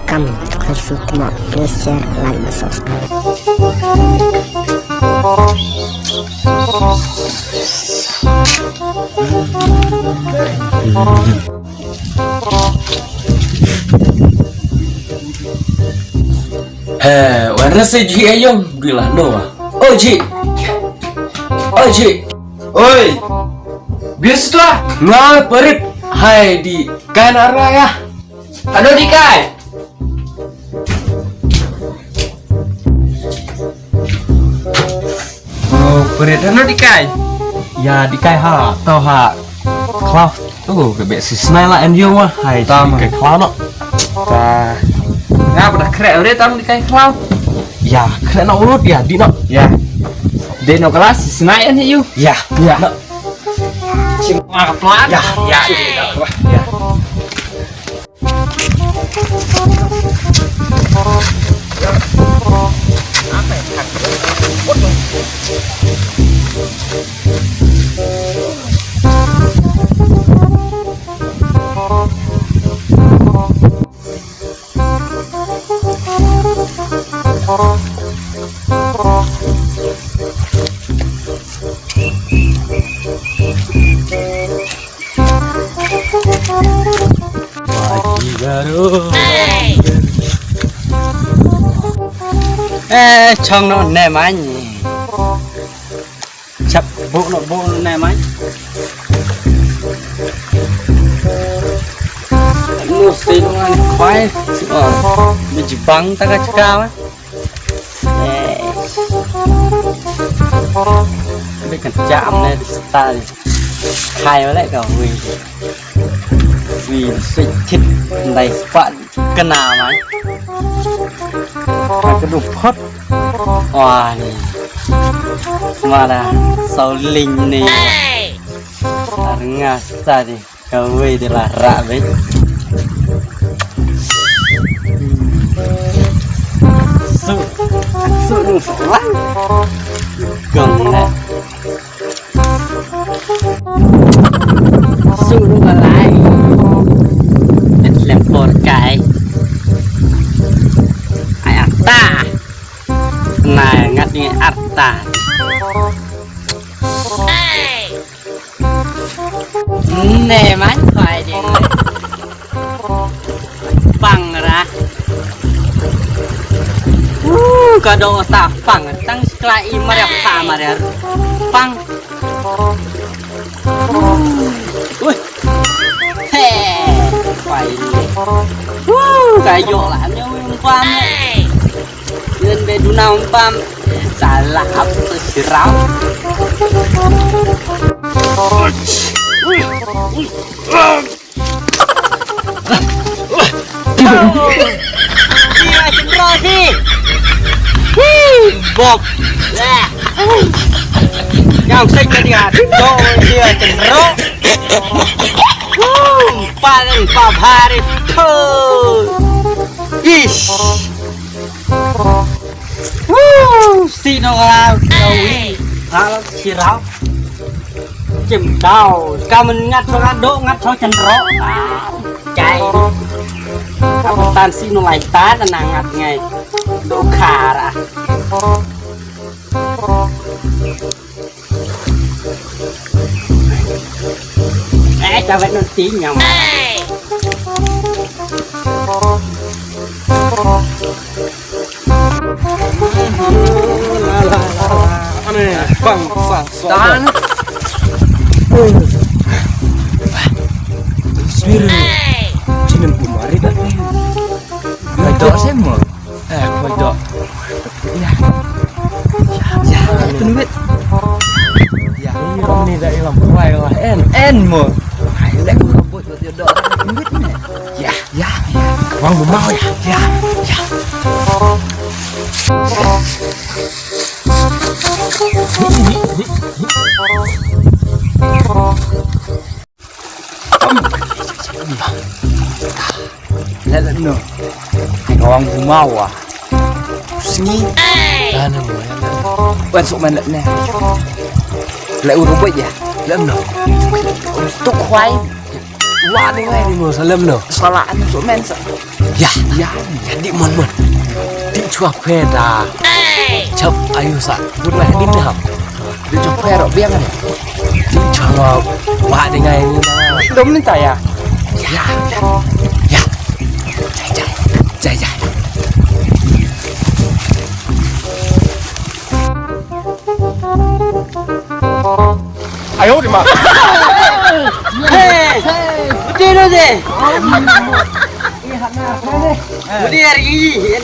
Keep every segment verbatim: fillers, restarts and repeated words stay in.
Kam, khublei shibun, please share, like, and subscribe. He, wan rasa ji ayong gila no. Oh ji. Oh ji. Oi. Biasa tu ah. Nga perit. Hai di kan arah ya. Aduh di kai. Oh, perit ano di kai? Ya di kai ha, tau ha. Klau. Oh, ka bek si snai la en yo wa. Hai, tam kai klau no. Ta. Nga pada krek ore tam di kai klau. Ya, krek no urut ya, di no. Ya. Di no kelas si snai en yo. Ya. Ya. No. Cuma kepala. Ya, ya. Ya. Eh, chong no ne man. Chap bu no bu ne man. No se no man. Pai. Oh, mi jibang ta ka chka ma. Eh. Bi kan cham ne di sta di. Khai wale ka wi. Wi se chit ndai spa kena mai. Ka du phot. Wah ni. Mara sau ling ni. Ar nga sta di. Kawei de la rak be. Su, su nu su lang. Gong le. Su nu ba lai. Et lem por kai. Ai arta. Na ngat ni arta. Ne man khoi ding. Pang ra. Uh, ka do ta pang tang skla i maria pha maria. Pang. Ui. He. Khoi. Uh, ka yo la ne wi pang. Len be du nau pam. Salah apa sirau? Dia cendera si. Bob. Yang sing dia. Dia cendera. Paling pabari tu. Ish. Woo! Si no la kawi. Hal sirau. Chim dau. Ka men ngat so ka do ngat so chendro. Chai. Ka tan si no lai tan na ngat ngai. Do khara. Eh, ka vet nun ti nyam. Ane, bang, bang, so. Dan. Spirit. Jinin kumari dah. Dah, dah, semua. Eh, khoi doh. Ya. Ya, ya, penuit. Ya, ni da ilam khoi lah. En, en mo. Hai, lek mo buat buat dia doh. Penuit ni. Ya, ya, ya. Wang bumau ya. Ya, ya. Ni, ni, ni, ni. Let them know. Ong bumawa. Sngi. Ana mo ya. Wan sok man let ne. Let uru boy ya. Let them know. Tu khwai. Wa ni ngai ni mo salem no. Salah an tu men sa. Ya, ya, ya di mon mon. Di chwa kwe da. Chap ayu sa. Bun lah di ni ham. Di chwa kwe ro biang ni. Di chwa wa ni ngai ni na. Dom ni ta ya. Ya, ya. Jai jai. Jai jai. Ayo di ma. Hey, hey, betul tu. Betul hari ini.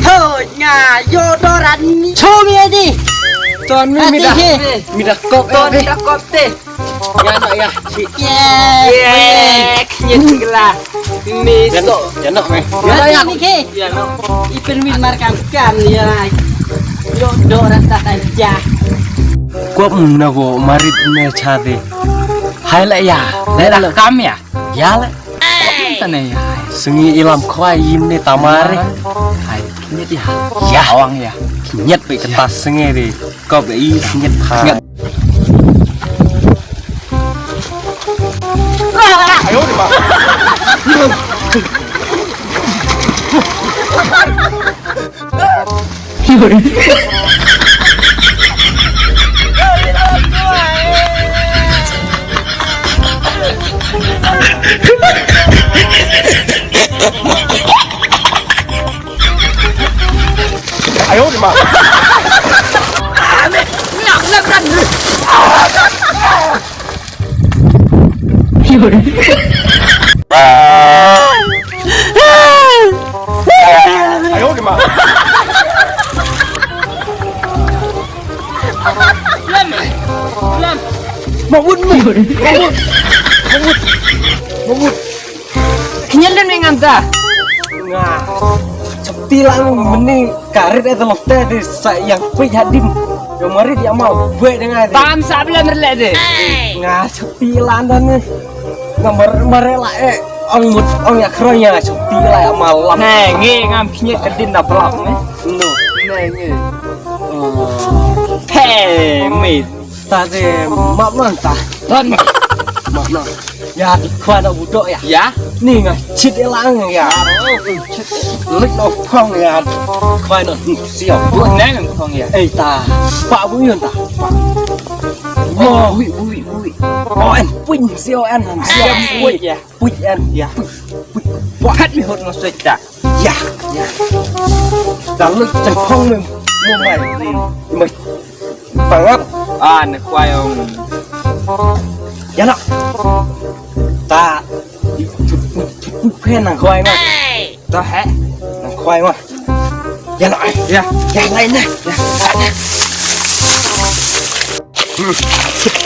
Ho, nya, yo doran ni. Cho mi adi. Ton mi mi dah. Mi dah kop. Ton mi dah kop teh. Ya no ya. Ye. Ye. Knyit gela. Ni so. Ya no me. Ya no ya. Ni ke. Ya no. Ipen min mar kam kam ya. Yo doran ta ta ja. Kop na go marit me chade. Hai la ya. La la kam ya. Ya la. Tane ya. Sngi ilam khwai yin ne tamare. Hai, knyit ya. Ya. Awang ya. Knyit pe kata sngi de. Kop i knyit ha. Ayo di ma. Ayo di ma. Ayo di ma. Lem. Lem. Mahmud, Mahmud. Mahmud. Mahmud. Mahmud. Knyal lem ngam ta. Nga. Chapti lang meni karit e talote de sa yang pui hadim. Yo marit ya mau bue dengan de. Tam sa belum relek de. Nga chapti lang dan ni. Nga mar mar la e. Ong mut ong ya kronya chapti la ya malam. Ne ngi ngam knyit kedin da belap ne. No. Ne ngi. He mit. Ta de map man ta. Ton. Map man. Ya di khwa da budok ya. Ya. Ni nga chit e lang ya. Lik no phong ya. Khwa no siap. Bu neng phong ya. Eh ta. Pak bu yun ta. Mo. Bui bui bui. Oh en pun siap en. Siap bui ya. Pui en ya. Pui. Pui. Phat mi hot no soi ta. Ya. Ya. Dah lik chang phong mem. Mo mai. Mai. Pangap. Ah, ne khwai ong. Ya nak. Ta. Phe nang khwai ma. Ta he. Nang khwai ma. Ya nak. Ya. Ya lai na. Ya.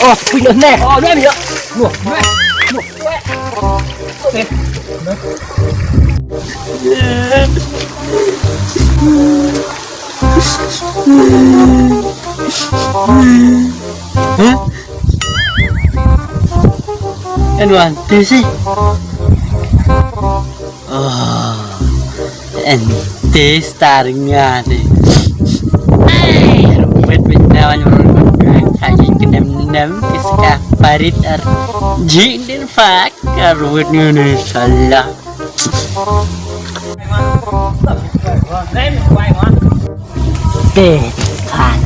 Oh, punya ne. Oh, ne ya. Mo. Mo. Hah? En wan tu si. Oh. En tu star nga de. Wet wet na wan wan. Kaji kenem nem kiska parit ar. Jin dir fak ar wet ngene salah. Te pan.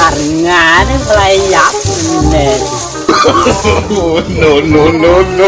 Ar nga ne pelai yap ne. No, no, no, no.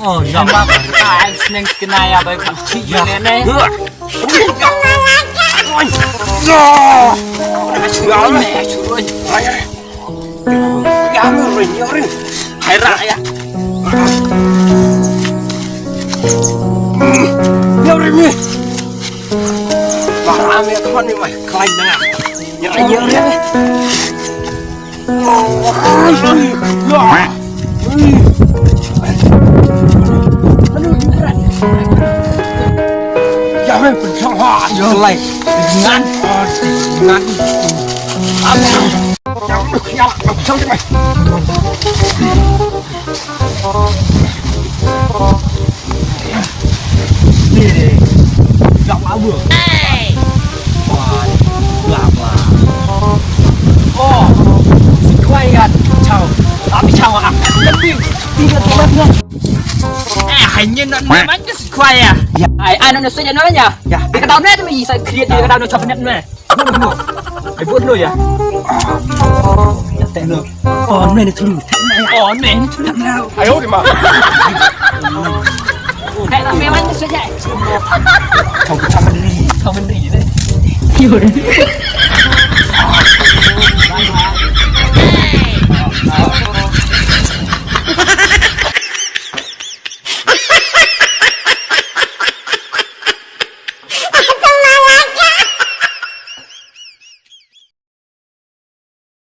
Oh, ya. Ai, sneng kena ya, bai kap chi ya ne ne. Ya. Ya. Ya, ya, ya, ya. Hai ra ya. Ya, ri mi. Ba ra mi, thon mi mai. Klai na. Ya, ya, ya. Ai, ai, no, no, so ya, no, ya. Ya. Dia kata, "Mana tu, Mai, saya create," dia kata, "No, coba net, no." Ai, buat dulu ya. Ya, tak, no. Oh, no, ni tu. Oh, no, ni tu. Ayo, di mana? Hai, tak, memang tu saja. Kau kecam diri. Kau mendiri, deh. Yun.